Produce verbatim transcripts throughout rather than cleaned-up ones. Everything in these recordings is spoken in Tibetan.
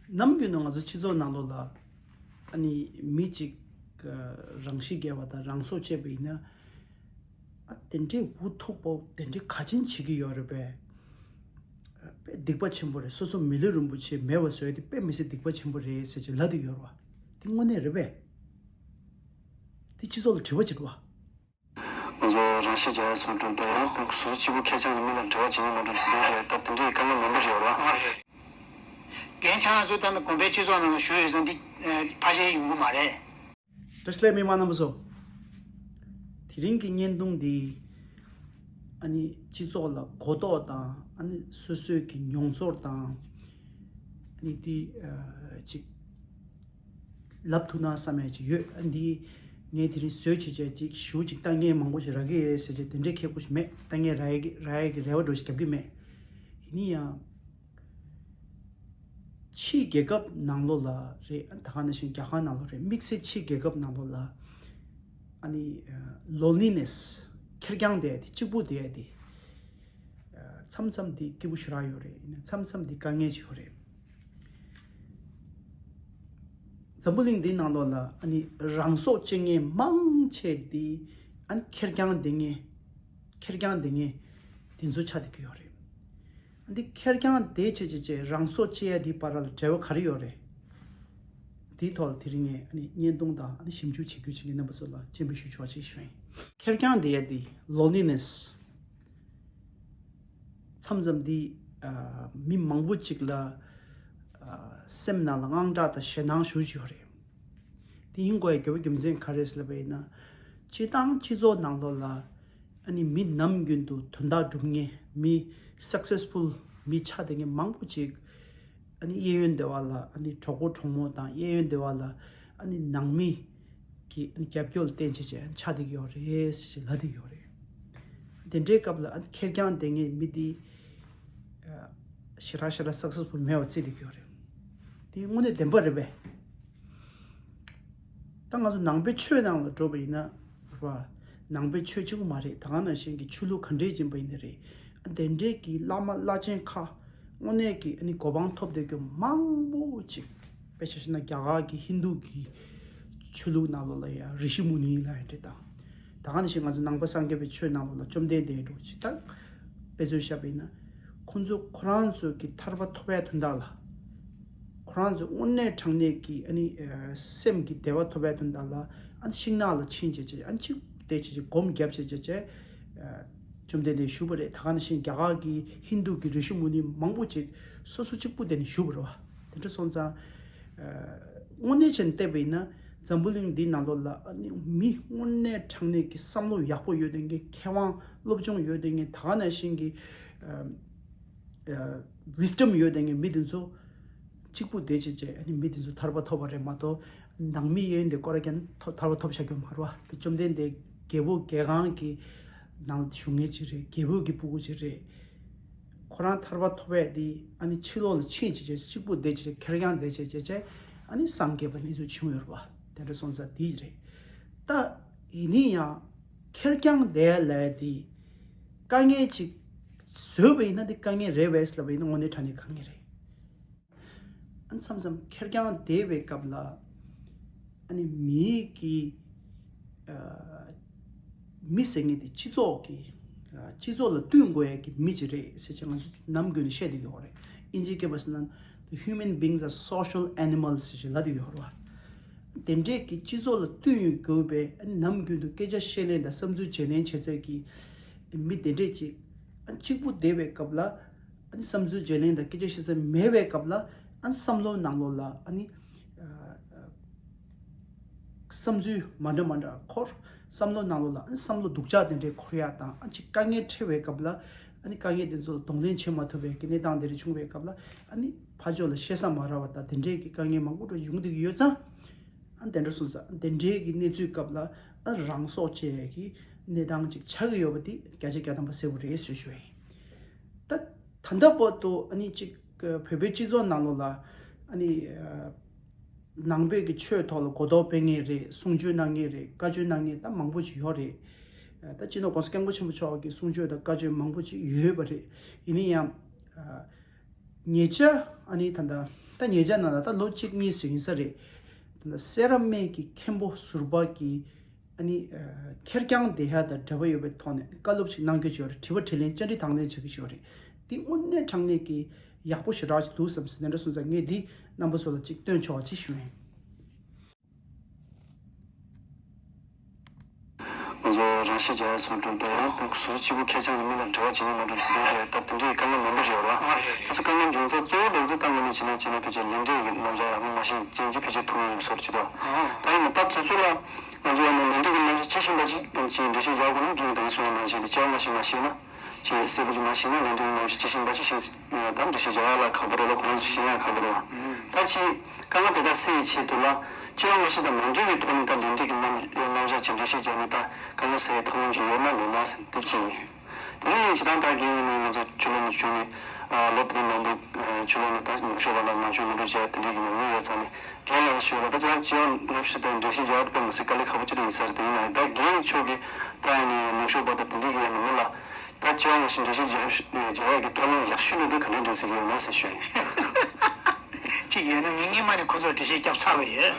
ནམ་རྒྱུན་ནང་ང་ཚོ་སྤྱི་ཚོགས་ནང་ལོགས་ལ་ཨ་ནི་མི་གཅིག་ག་རང་ཤི་བརྒྱབ་པ་དང་རང་སྲོག་བཅད་པ་ཡིན་ན། ཨ་དེ་འདྲའི་འུ་ཐུག་པོ་དེ་འདྲའི་ག་ཅན་བྱེད་ཀྱི་ཡོད་རེད་པས། དཔེ་སྡིག་པ་ཆེན་པོ་རེད། སོ་སོ་མི་ལུས་རིན་པོ་ཆེ་མེད་པ་བཟོས་ཏེ་དཔེ་མི་སྲིད་སྡིག་པ་ཆེན་པོ་རེད་ཟེར་གྱི་ལབ་བསྡད་ཡོད་རེད་བ། དེ་དངོས་གནས་རེད་པས། དེ་སྤྱི་ཚོགས་ལ་དྲི་བ་བྱེད་རེད་བ། ང་ཚོ་རང་ཤི་བྱས་སོང་འགྲོ་འདུག་ཡང་དུ་སོ་སོ་གཅིག་པུ་ཁེར་རྐྱང་གི་མི་ལ་འབྲེལ་བ་བྱེད་ཉན་མ་འགྲོ་འདུག་རེད། ད་དེ་འདྲའི་དཀའ་ངལ་མང་པོ་རེད་བ། རྒན་ཁྱེད་རང་ཚོ་ད་ནི་དགོན་པའི་སྤྱི་ཚོགས་ནང་ལ་བཞུགས་ཡོད་ཙང་འདི་ཕལ་ཆེར་ཡོང་གི་མ་རེད། བཀྲ་ཤིས་བདེ་ལེགས་མི་མང་རྣམ་པ་ཚོ། དེ་རིང་གི་བརྙན་ཐུང་འདི་ཨ་ནི་སྤྱི་ཚོགས་ལ་གོ་རྟོགས་དང་ཨ་ནི་སོ་སོའི་གི་མྱོང་ཚོར་དང་ཨ་ནི་འདི་ཅིག་ལབ་ཐུབ་ན་བསམ་ཡ་ཅིག་ཡོད། ཨ་འདི་ངས་དེ་རིང་བཟོས་བྱས་བྱས་ཅིག་ཞུ་ཅིག་ལྟ་མཁན་མང་པོ་ཞིག་རག་གི་རེད་ཟེར་བྱས་དེ་འདྲའི་ཁེ་པོ་ཞིག་མེད། ལྟ་མཁན་རག་ཡ་གི་རག་ཡ་གི་རེ་བ་འདྲ་ཞིག་རྒྱབ་གི་མེད། ཡིན་ན་ཡང་ཕྱིའི་རྒྱལ་ཁབ་ནང་ལོགས་ལ་རེད། ད་ག་ནང་བཞིན་རྒྱ་གར་ནང་ལོགས་རེད། དམིགས་བསལ་ཕྱིའི་རྒྱལ་ཁབ་ནང་ལོགས་ལ་ཨ་ནི་ལོན་ལི་ནེ་སི་ཁེར་རྐྱང་བསྡད་ཡ་དེ་གཅིག་པུ་བསྡད་ཡ་དེ་མཚམས་མཚམས་དེ་སྐྱིད་པོ་ཞེ་དྲག་ཡོད་རེད། ཡིན་ན་མཚམས་མཚམས་དེ་དཀའ་ངལ་ཞིག་ཡོད་རེད། འཛམ་བུ་གླིང་འདིའི་ནང་ལོགས་ལ་ཨ་ནི་རང་སྲོག་བཅད་མཁན་མང་ཆེ་དེ་ཨ་ནི་ཁེར་རྐྱང་བསྡད་མཁན། ཁེར་རྐྱང་བསྡད་མཁན་དེ་ཚོ་ཆགས་བསྡད་ཀྱི་ཡོད་རེད། འདི་ཁེར་རྐྱང་བསྡད་བྱས་བྱས་བྱས་རང་སྲོག་བཅད་ཡ་འདི་བར་ལ་འབྲེལ་བ་ག་རེ་ཡོད་རེད། འདིའི་ཐོག་ལ་དེ་རིང་ངས་ཨ་ནི་བརྙན་ཐུང་དང་ཨ་ནི་ཞིབ་འཇུག་བྱེད་རྒྱུ་བྱེད་མཁན་རྣམ་པ་ཚོ་ལ་སྤྱན་འབུལ་ཞུ་ཆོག་ཅེས་ཞུ་ཡིན། ཁེར་རྐྱང་བསྡད་ཡ་འདི་ལོན་ལི་ནེ་སི། མཚམས་མཚམས་འདི་ཨ་མི་མང་པོ་ཅིག་ལ་ཨ་སེམས་ནང་ལ་དངངས་སྐྲག་དང་ཞེད་སྣང་ཞེ་པོ་ཅིག་ཡོད་རེད། དེ་ཡིན་དགོས་ཡ་དགོས་པ་རྒྱུ་མཚན་ག་རེ་ཟེར་ལབ་པ་ཡིན་ན། སྤྱིར་བཏང་སྤྱི་ཚོགས་ནང་ལོགས་ལ་ཨ་ནི་མི་ནམ་རྒྱུན་དུ་དོན་དག་སྒྲུབ་མཁན་མི་སག་སེ་སི་ཕུལ་མི་ཆགས་བསྡད་མཁན་མང་པོ་ཅིག་ཨ་ནི་གཡས་གཡོན་སྡེ་བ་ལ་ཨ་ནི་གྲོགས་པོ་གྲོགས་མོ་དང་གཡས་གཡོན་སྡེ་བ་ལ་ཨ་ནི་ནང་མི་གི་ཨ་ནི་རྒྱབ་སྐྱོར་ལ་བརྟེན་བྱས་བྱས་ཆགས་བསྡད་ཀྱི་ཡོད་རེད་ཟེར་ལབ་བསྡད་ཀྱི་ཡོད་རེད། དེ་འདྲའི་སྐབས་ལ་ཨ་ནི་ཁེར་རྐྱང་བསྡད་མཁན་མི་འདི་ཨ་ཞེ་དྲག་ཞེ་དྲག་སག་སེ་སི་ཕུལ་མེད་པ་བརྩིས་བསྡད་ཀྱི་ཡོད་རེད། དེ་དངོས་གནས་བདེན་པ་རེད་པས། ད་ང་ཚོ་ནང་པའི་ཆོས་ནང་ལ་འགྲོ་བ་ཡིན་ན་རེད་པ། ནང་པའི་ཆོས་གཅིག་པུ་མ་རེད། ད་ག་ནང་བཞིན་གྱི་ཆོས་ལུགས་ག་འདྲས་ཡིན་པ་ཡིན་ན་རེད། དེ་འདྲས་ཀྱི་བླ་མ་བླ་ཆེན་ཁག་དངོས་གནས་ཀྱི་ཨ་ནི་གོ་འཕང་ཐོབ་བསྡད་རྒྱུ་མང་པོ་ཅིག་དཔེ་ཆ་བཞག་ན་རྒྱ་གར་གྱི་ཧིན་རྡུ་གི་ཆོས་ལུགས་ནང་ལོགས་ལ་ཡང་རི་ཤི་མུ་ནི་ལབ་ཡ་འདྲ་དང་། ད་ག་ནང་བཞིན་ང་ཚོ་ནང་པ་སངས་རྒྱས་པའི་ཆོས་ནང་ལོགས་ལ་བཅོམ་ལྡན་འདས་འདྲ་ཅིག་ད་དཔེ་མཚོན་བཞག་པ་ཡིན་ན། ཁོང་ཚོ་ཁོ་རང་ཚོ་གི་ཐར་པ་ཐོབ་པའི་དོན་དག་ལ། ཁོ་རང་ཚོ་དངོས་གནས་དྲང་གནས་ཀྱི་ཨ་ནི་ཨ་སེམས་ཀྱི་བདེ་བ་ཐོབ་པའི་དོན་དག་ལ་ཨ་ནི་ཤིང་ནགས་ལ་ཕྱིན་བྱས་བྱས་ཨ་ནི་གཅིག་བསྡད་བྱས་བྱས་སྒོམ་བརྒྱབ་བྱས་བྱས་བྱས་ཨ་བཅོམ་ལྡན་འདས་བཞུགས་པ་རེད། ད་ག་ནང་བཞིན་རྒྱ་གར་གྱི་ཧིན་རྡུ་གི་རི་ཤི་མུ་ནི་མང་པོ་ཅིག་སོ་སོ་གཅིག་པུ་བསྡད་ནས་བཞུགས་པ་རེད་བ། དེ་འདྲ་སོང་ཙང་། དངོས་གནས་བྱས་ནས་བལྟས་པ་ཡིན་ན་འཛམ་བུ་གླིང་འདིའི་ནང་ལོགས་ལ་ཨ་ནི་མི་དངོས་གནས་དྲང་གནས་ཀྱི་བསམ་བློ་ཡག་པོ་ཡོད་མཁན་གྱི་མཁས་དབང་སློབ་སྦྱོང་ཡོད་མཁན་གྱི་ད་ག་ནང་བཞིན་གྱི་ཝིས་ཌམ་ཡོད་མཁན་གྱི་མི་དེ་ཚོ་གཅིག་པུ་བསྡད་བྱས་བྱས་ཨ་ནི་མི་དེ་ཚོ་ཐར་པ་ཐོབ་པ་རེད་མ་གཏོགས་ནང་མི་གཡས་གཡོན་དེ་སྐོར་ར་ཀྱང་ཐོ་ཐར་པ་ཐོབ་བཞག་རྒྱུ་མ་རེད་བ། བཅོམ་ལྡན་འདས་རྒྱལ་པོ་རྒྱལ་ཁང་གི་ནང་ལ་བཞུགས་མཁན་ཅིག་རེད། རྒྱལ་པོ་གི་སྤུ་གུ་ཅིག་རེད། ཁོ་རང་ཐར་པ་ཐོབ་པ་དེ་ཨ་ནི་ཕྱི་ལོགས་ལ་ཕྱིན་བྱས་བྱས་གཅིག་པུ་བསྡད་བྱས་ཁེར་རྐྱང་བསྡད་བྱས་བྱས་བྱས་ཨ་ནི་སངས་རྒྱས་པ་གནས་ཚུལ་བྱུང་ཡོད་རེད་བ། དེ་འདྲ་སོང་ཙང་དེ་རེད། ད་ཡིན་ན་ཡང་ཁེར་རྐྱང་བསྡད་ལབ་ཡ་དེ་དཀའ་ངལ་ཅིག་བཟོས་པ་ཡིན་ན་དེ་དཀའ་ངལ་རེད་པས་ལབ་པ་ཡིན་ན་དངོས་གནས་དྲང་གནས་དཀའ་ངལ་རེད། ཨ་མཚམས་མཚམས་ཁེར་རྐྱང་བསྡད་པའི་སྐབས་ལ་ཨ་ནི་མིའི་གི་ཨ་མི་ཟེར་མཁན་དེ་སྤྱི་ཚོགས་ཀྱི་ཨ་སྤྱི་ཚོགས་ལ་བསྟུན་དགོས་ཡ་གི་མི་ཅིག་རེད་ཟེར་ཅིག་ང་ཚོ་ནམ་རྒྱུན་ནས་བཤད་བསྡད་ཡོད་རེད། ཨིན་ཇིའི་སྐད་པ་ཟེར་ན། The human beings are social animals ཟེར་ཅིག་ལབ་བསྡད་ཡོད་རེད་བ། དེ་འདྲས་ཀྱི་སྤྱི་ཚོགས་ལ་བསྟུན་དགོས་པའི་ཨ་ནི་ནམ་རྒྱུན་དུ་སྐད་ཆ་བཤད་ལེན་དང་བསམ་ཚུལ་བརྗེ་ལེན་བྱེད་སའི་གི་མི་དེ་འདྲས་ཅིག་ཨ་གཅིག་པུ་བསྡད་པའི་སྐབས་ལ། ཨ་ནི་བསམ་ཚུལ་བརྗེ་ལེན་དང་སྐད་ཆ་བཤད་ས་མེད་པའི་སྐབས་ལ་ཨ་ནི་བསམ་བློ་ནང་ལོགས་ལ་ཨ་ནི་ཨ་བསམ་ཚུལ་མ་འདྲ་མ་འདྲ་འཁོར། བསམ་བློ་ནང་ལོགས་ལ་ཨ་ནི་བསམ་བློ་སྡུག་ཅག་དེ་འདྲའི་འཁོར་ཡག་དང་ཨ་ཅིག་དཀའ་ངལ་འཕྲད་པའི་སྐབས་ལ་ཨ་ནི་དཀའ་ངལ་དེ་ཚོ་ལ་གདོང་ལེན་བྱེད་མ་ཐུབ་པའི་གི་གནས་སྟངས་དེ་འདྲ་བྱུང་བའི་སྐབས་ལ་ཨ་ནི་ཕར་ཕྱོགས་ལ་བཤད་ས་མ་རག་པ་དང་དེ་འདྲའི་གི་དཀའ་ངལ་མང་པོ་འགྲོ་ཡོང་བསྡད་ཀྱི་ཡོད་ཙང་། ཨ་དེ་འདྲ་སོང་ཙང་དེ་འདྲའི་གི་གནས་ཚུལ་སྐབས་ལ་ཨ་རང་སྲོག་བཅད་ཡས་ཀྱི་གནས་སྟངས་ཅིག་ཆགས་ཀྱི་ཡོད་པ་དེ་བརྒྱ་ཆ་བརྒྱ་ཐམ་པ་གསལ་པོ་རེད་ཞུ་ཞུ་ཡིན། ད་ད་ལྟ་བར་དུ་ཨ་ནི་ཅིག་བོད་པའི་སྤྱི་ཚོགས་ནང་ལོགས་ལ་ཨ་ནི་ཨ་ནང་པའི་གི་ཆོས་ཐོག་ལ་གོ་རྟོགས་སྤེལ་མཁན་རེད། གསུང་ཆོས་གནང་མཁན་རེད། བཀའ་ཆོས་གནང་མཁན་ད་མང་པོ་ཞིག་ཡོད་རེད། ད་སྤྱི་ནོར་༸གོང་ས་༸སྐྱབས་མགོན་ཆེན་པོ་མཆོག་གི་གསུང་ཆོས་དང་བཀའ་ཆོས་མང་པོ་ཞིག་ཡོད་པ་རེད། ཡིན་ན་ཡང་ཨ། ཉེ་ཆར་ཨ་ནི་ད་ལྟ་ ད་ཉེ་ཆར་ནང་ལ་ད་ལོ་གཅིག་གཉིས་ཙམ་ཡིན་ས་རེད། ད་སེ་ར་སྨད་ཀྱི་མཁན་པོ་ཟུར་པ་གིས་ཨ་ནི་ཁེར་རྐྱང་བསྡད་ཡ་དང་འབྲེལ་བ་ཡོད་པའི་ཐོག་ནས་བཀའ་སློབ་ཅིག་གནང་རྒྱུ་ཅིག་ཡོད་རེད། དྲི་བ་དྲིས་ལན་བཅར་འདྲི་དང་ལེན་བྱེད་ཀྱི་ཡོད་རེད། འདི་དངོས་གནས་དྲང་གནས་ཀྱི་ཡག་པོ་ཞེ་དྲག་ཅིག་འདུག་བསམ་སོང་། དེ་འདྲ་སོང་ཙང་ངས་འདི་རྣམ་པ་ཚོ་ལ་ཅིག་སྟོན་ཆོག་པ་ཅིག་ཞུ་ཡིན། ང་ཚོ་རང་ཤི་རྒྱག་ཡ་སོགས་འགྲོ་བསྡད་ཡོད། ད་སོ་སོ་གཅིག་པུ་ཁེར་རྐྱང་གི་མི་ལ་འབྲེལ་བ་བྱེད་མཁན་མ་འགྲོ་འགྲོ་བསྡད་ཡོད། ད་དེ་འདྲའི་དཀའ་ངལ་མང་པོ་ཞིག་ཡོད་རེད་བ། དེ་ཚོ་དཀའ་ངལ་འབྱུང་ཚད་གཙོ་བོ་འདྲ་བོ་ད་དངོས་གནས་བྱས་ན་བྱས་ན་ཕལ་ཆེར་ལས་འབྲས་ཀྱི་རྣམ་གཞག་ཡག་པོ་མ་ཤེས་ཅན་གྱིས་ཕལ་ཆེར་ཐུག་ཡོད་བཟོ་འདྲ་ཅིག་འདུག་ད་ཡིན་ན་ད་དེ་ཚོ་ལ་ང་ཚོ་ཡང་ན་ལས་འབྲས་ཀྱི་རྣམ་གཞག་ཇི་བཞིན་པ་ཅིག་ཅིག་འགྲེལ་བཤད་རྒྱག་དགོས་ན། རྒན་གྱིས་ད་གིན་གསུངས་པ་ནང་བཞིན་དེ་སྐྱེ་བ་སྔ་ཕྱི་མ་ཤེས་ན། ཅིག་གསལ་པོ་ཅིག་མ་ཤེས་ན་ལས་འབྲས་ཀྱི་རྣམ་གཞག་ཇི་བཞིན་པ་ཅིག་ཤེས། ད་འགྲེལ་བཤད་རྒྱག་ཡ་ལ་ཁག་པོ་རེད་ལ། ཁོ་རང་ཚོ་ཤེས་ཡ་ཁག་པོ་རེད་བ། ད་ཅིག་དཀའ་ངལ་དེ་དག་སེལ་ཡའི་ཆེད་དུ་ལ་སྐྱེ་བ་སྔ་ཕྱི་དང་མ་འབྲེལ་བའི་ཐོག་ནས་ད་ལས་འབྲས་ཀྱི་རྣམ་རྣམ་གཞག་ཅིག་འགྲེལ་བཤད་བརྒྱབ་ནས་ད་དཀའ་ངལ་སེལ་ཡའི་ཐབས་ལམ་ཅིག་ཡོད་ན་མེད་ན་ཟེར་དེ་གཅིག་ཡིན། དེ་ནས་སྤྱིར་བཏང་ད་རྒན་ཡིན་ན་ང་ཚོ་ཕྱི་ལོགས་ནས་བྱུང་ནས་ལོ་དེ་རིང་མང་པོ་ཕྱི་ལོགས་ནས་ད་ནུབ་ཕྱོགས་པ་དང་ནང་ཆོས་ངོ་སྤྲོད་བྱས་དེ་འདྲའི་གི་ཉམས་མྱོང་ཡོད་ཙང་ནས་རྒན་ལགས་ཞུས་ལ། ད་ཅི་ཡང་སྐྱེ་བ་སྔ་ཕྱི་དང་འགྲེལ་བཤད་རྒྱག་པ་དཔེ་མི་སྲིད་དཀའ་ལས་ཁག་པོ་ཅིག་རེད་ཡིན་ས་རེད། དེ་ཡིན་ན་ད་རྒན་མཆོག་གིས་ད་ཡིན་ནའི་ནུབ་ཕྱོགས་པ་དང་དེ་འདྲའི་གི་ཡང་མི་ལ། ད་སྤྱི་ཡོངས་ལ་ཞིག་འགྲེལ་བཤད་རྒྱག་རྒྱག་ཡག་གི་ཐབས་ལམ་ཡག་ཤོས་ནི་དེ་ག་འདྲ་འདྲ་ཟེར་གྱི་ཡོད་ན་ཟེར་ཞུ་ཡིན། གཅིག་ཡོད་ན་ངས་སྔོན་མ་ནས་ཁོ་ཚོར་འགྲེལ་བཤད་བརྒྱབ་ཚར་བ་ཡོད།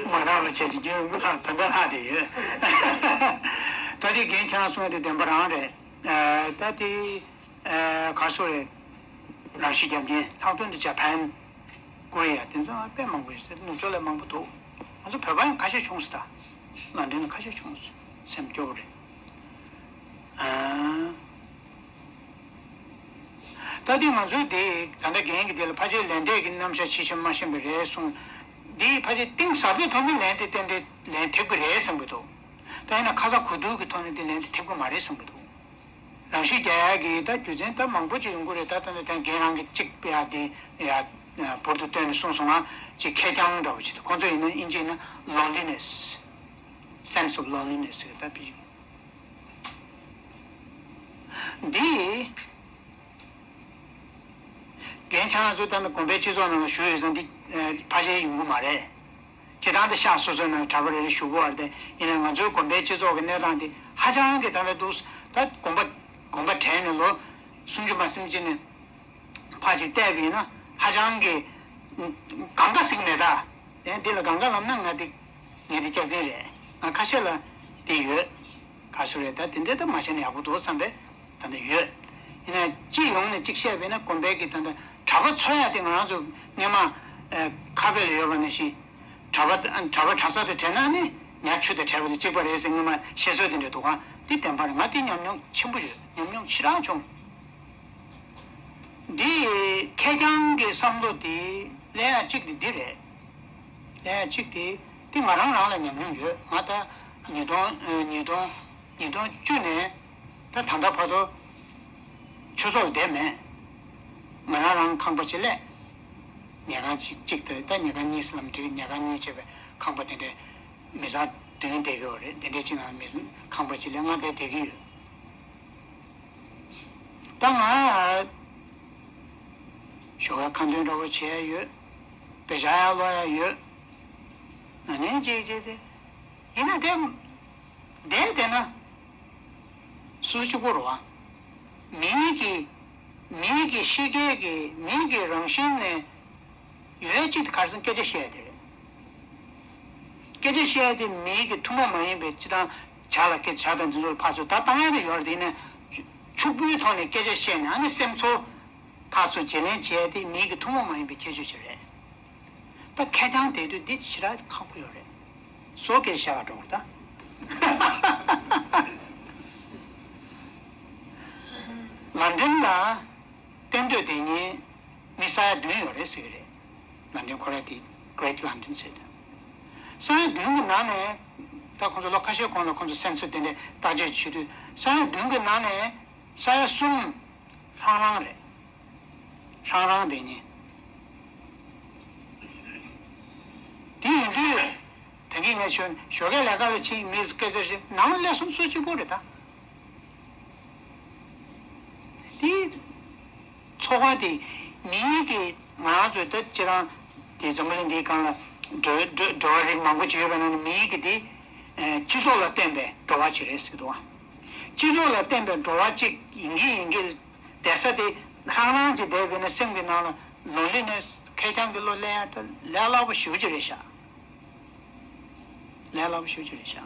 མ་རག་ལ་བྱས་ཀྱི་རྒྱུན་ད་ལྟ་ལྷག་བསྡད་ཡོད། ད་དེ་རྒན་ཁྱེད་རང་གསུངས་དེ་བདེན་པ་རང་རེད། ད་དེ་ག་སོ་རེད། རང་ཤི་རྒྱབ་མཁན་ལྷག་དོན་དུ་ཇ་པན། ཀོ་རི་ཡ་དེ་ཚོ་དཔེ་མང་པོ་ཡོད་ཟེར། ནུབ་ཕྱོགས་ལ་མང་པོ་འདུག་ང་ཚོ་བོད་པ་ཡང་ཁ་ཤས་བྱུང་སོང་། ད་ལོན་ཌོན་ལ་ཁ་ཤས་བྱུང་སོང་། སེམས་སྐྱོ་པོ་རེད། ཨ། ད་དེ་ང་ཚོའི་དེ་ད་ལྟ་རྒན་གྱི་དེ་ལ་ཕལ་ཆེར་ལས་འབྲས་ཀྱི་རྣམ་གཞག་ཇི་བཞིན་མ་ཤེས་པ་རེད་གསུངས། འདི་ཕལ་ཆེར་གཏིང་ཟབ་པོའི་ཐོག་ནས་ལན་དེ་ཏན་ཏན་ལན་ཐེབས་ཀྱི་རེད་བསམ་གྱི་འདུག་ད་ཡིན་ན་ཁ་ཚ་གོ་སྡུག་གི་ཐོག་ནས་དེ་ལན་དེ་ཐེབས་ཀྱི་མ་རེད་བསམ་གྱི་འདུག་རང་ཤི་རྒྱག་ཡག་གི་ད་རྒྱུ་མཚན་ད་མང་པོ་ཅིག་ཡོང་གི་རེད། ད་ད་ནི་ད་རྒན་རང་གི་གཅིག་ཡ་དེ་ཡ་བུར་དུ་བཏོན་ནས་གསུངས་སོང་ང་། ཅིག་ཁེར་རྐྱང་འདྲ་བོ་ཅིག་ད་ཁོང་ཚོ་ཡིན་ན་དབྱིན་ཇི་ཡིན་ན་loneliness, sense of loneliness ཟེར་ད་བི། འདི་རྒན་ཁྱེད་རང་ཚོ་ད་ནི་དགོན་པའི་སྤྱི་ཚོགས་ནང་ལ་བཞུགས་ཡོད་ཙང་འདི་ཕལ་ཆེར་ཡོང་གི་མ་རེད། སྤྱིར་བཏང་དུ་ཤག་སོ་སོའི་ནང་གྲྭ་པ་རེ་རེ་བཞུགས་པ་རེད་དེ། ཡིན་ནའི་ང་ཚོའི་དགོན་པའི་སྤྱི་ཚོགས་ཀྱི་གནས་སྟངས་དེ་ཧ་ཅང་གི་ད་ལྟ་འདུག་ད་དགོན་པ་དགོན་པ་དྲན་ནས་ལོ་སུམ་ཅུ་པ་སུམ་ཅུ་ནས་ཕར་ཅིག་བལྟས་པ་ཡིན་ན་ཧ་ཅང་གི་གང་ག་ཟིག་མེད་ད། ཡང་འདི་ལ་གང་ག་ལབ་ན་ང་དེ་ངས་དེ་སྐྱག་རྫུན་རེད། ང་ཁ་ཤས་ལ་དེ་ཡོད། ག་སུ་རེད། ད་དེ་འདྲའི་ད་མ་བྱས་ན་ཡག་པོ་འདུག་བསམ་པའི་ད་ལྟ་ཡོད། ཡིན་ན་སྤྱི་ཡོངས་ནས་གཅིག་བཤད་པས་ན་དགོན་པའི་གི་ད་ལྟ་གྲྭ་པ་འཚོལ་ཡ་དེ་ང་རང་ཚོ་སྔོན་མ་ཁ་བེ་ལ་ཡོད་པ་ནང་བཞིན་གྲྭ་པ་གྲྭ་པ་གྲྭ་ས་དེ་བྲལ་ན་ནི་ཉ་ཆུ་དང་བྲལ་བ་དང་གཅིག་པ་རེད་ཟེར་སྔོན་མ་བཤད་སྲོལ་དེ་འདྲ་འདུག་ག་འདི་བདེན་པ་རེད། ང་དེ་ཉམས་མྱོང་ཆེན་པོ་ཡོད། ཉམས་མྱོང་ཆེ་རང་བྱུང་། འདི་ཁེར་རྐྱང་གི་བསམ་བློ་དེ་ལས་ཡ་གཅིག་དེ་འདི་རེད། ལས་ཡ་གཅིག་དེ་དེ་ང་རང་རང་ལ་ཉམས་མྱོང་ཡོད། ང་ད་ཉིས་སྟོང་ཉིས་སྟོང་ཉིས་སྟོང་བཅུ་ནས་ད་ད་ལྟ་བར་དུ་ཆོས་ཚོགས་ལ་བསྡད་མེད། ང་རང་རང་ཁང་པ་ཅིག་གླས། ཉལ་ཁང་ཅིག་ཅིག་དང་ད་ཉལ་ཁང་གཉིས་ལམ་དུས་ཉལ་ཁང་གཉིས་བྱས་པའི་ཁང་པ་དེ་འདྲའི་མི་ཚང་བདུན་བསྡད་ཀྱི་ཡོད་རེད། དེ་འདྲའི་ཅིག་ནང་མི་ཁང་པ་ཅིག་གླས་ང་བསྡད་བསྡད་ཀྱི་ཡོད། ད་ང་ཞོགས་ཀ་ཁ་འདོན་འདྲ་པོ་བྱེད་ཡ་ཡོད། དཔེ་ཆ་ཡང་ཀློག་ཡ་ཡོད། ཨ་ནི་ཅིག་ཅིག་དེ་ཡིན་ན་དེ་བསྡད་བསྡད་ན་སུ་གཅིག་པོ་རེད་བ། མིའི་གི་མིའི་གི་གཤིས་ཀའི་གི་མིའི་གི་རང་བཞིན་ནས་ཡོད་ཅིག་དེ་གར་སོང་སྐད་ཆ་བཤད་ཡ་དེ་རེད། སྐད་ཆ་བཤད་ཡ་དེ་མིའི་གི་ཐུན་མོང་མ་ཡིན་པའི་སྤྱིར་བཏང་ཇ་ལ་སྐད་ཇ་དང་འདི་ཚོ་ལ་ཕར་ཚུར་ད་བཏང་ཡ་དེ་ཡོད་རེད། དེ་ནས་ཕྱུག་པོའི་ཐོག་ནས་སྐད་ཆ་བཤད་ནས་ཨ་ནི་སེམས་ཚོར་ཕར་ཚུར་བརྗེ་ལེན་བྱེད་ཡ་དེ་མིའི་གི་ཐུན་མོང་མ་ཡིན་པའི་ཁྱད་ཆོས་ཤིག་རེད། ད་ཁེར་རྐྱང་བསྡད་དུས་འདི་ཞེ་དྲག་ཁག་པོ་ཡོད་རེད། སོ་སྐད་བཤད་ག་འགྲོ་བར་ད། ལན་ཌན་ལ་གཏན་སྡོད་བསྡད་མཁན་མི་ས་ཡ་བདུན་ཡོད་རེད་ཟེར་གྱི་རེད། ལན་ཌན་ཁོ་ར་དེ་Great London ཟེར་ཏེ། ས་ཡ་བདུན་གྱི་ནང་ནས་ད་ཁོང་ཚོ་ལོ་ཁ་ཤས་གོང་ལ་ཁོང་ཚོ་སེན་སི་དེ་འདྲའི་བརྟག་དཔྱད་བྱེད་དུས་ས་ཡ་བདུན་གྱི་ནང་ནས་ས་ཡ་གསུམ་ཧྲང་རང་རེད། ཧྲང་རང་དེ་ཉིད། དེ་ཡིན་དུས་ད་གིན་ངས་ཞོ་ཞོགས་ཀས་ལས་ཀ་ལ་ཕྱིན་མི་སྐད་ཆ་བཤད་ནང་ལས་སོང་སུ་གཅིག་པོ་རེད་ད། དེ་ཚོགས་པ་དེ་མིའི་གི་ང་རང་ཚོའི་ད་སྤྱིར་བཏང་དེ་འཛམ་བུ་གླིང་འདིའི་སྒང་ལ་འགྲོ་འགྲོ་འགྲོ་བ་རིགས་མང་པོ་ཅིག་ཡོད་པ་ནང་ནས་མིའི་གི་དེ་སྤྱི་ཚོགས་ལ་བརྟེན་པའི་འགྲོ་བ་ཅིག་རེད་ཟེར་གི་འདུག་བ། སྤྱི་ཚོགས་ལ་བརྟེན་པའི་འགྲོ་བ་ཅིག་ཡིན་གི་ཡིན་གི་བསྡད་ས་དེ་ ལྷང་ལྷང་ཅིག་བསྡད་པས་ན་སེམས་ཀྱི་ནང་ལ་ལོན་ལི་ནེ་སི་ཁེར་རྐྱང་གི་བློ་སླེབས་ཡ་ད་ལས་སླ་པོ་ཞེ་པོ་ཅིག་རེད་ཤག་ལས་སླ་པོ་ཞེ་པོ་ཅིག་རེད་ཤག་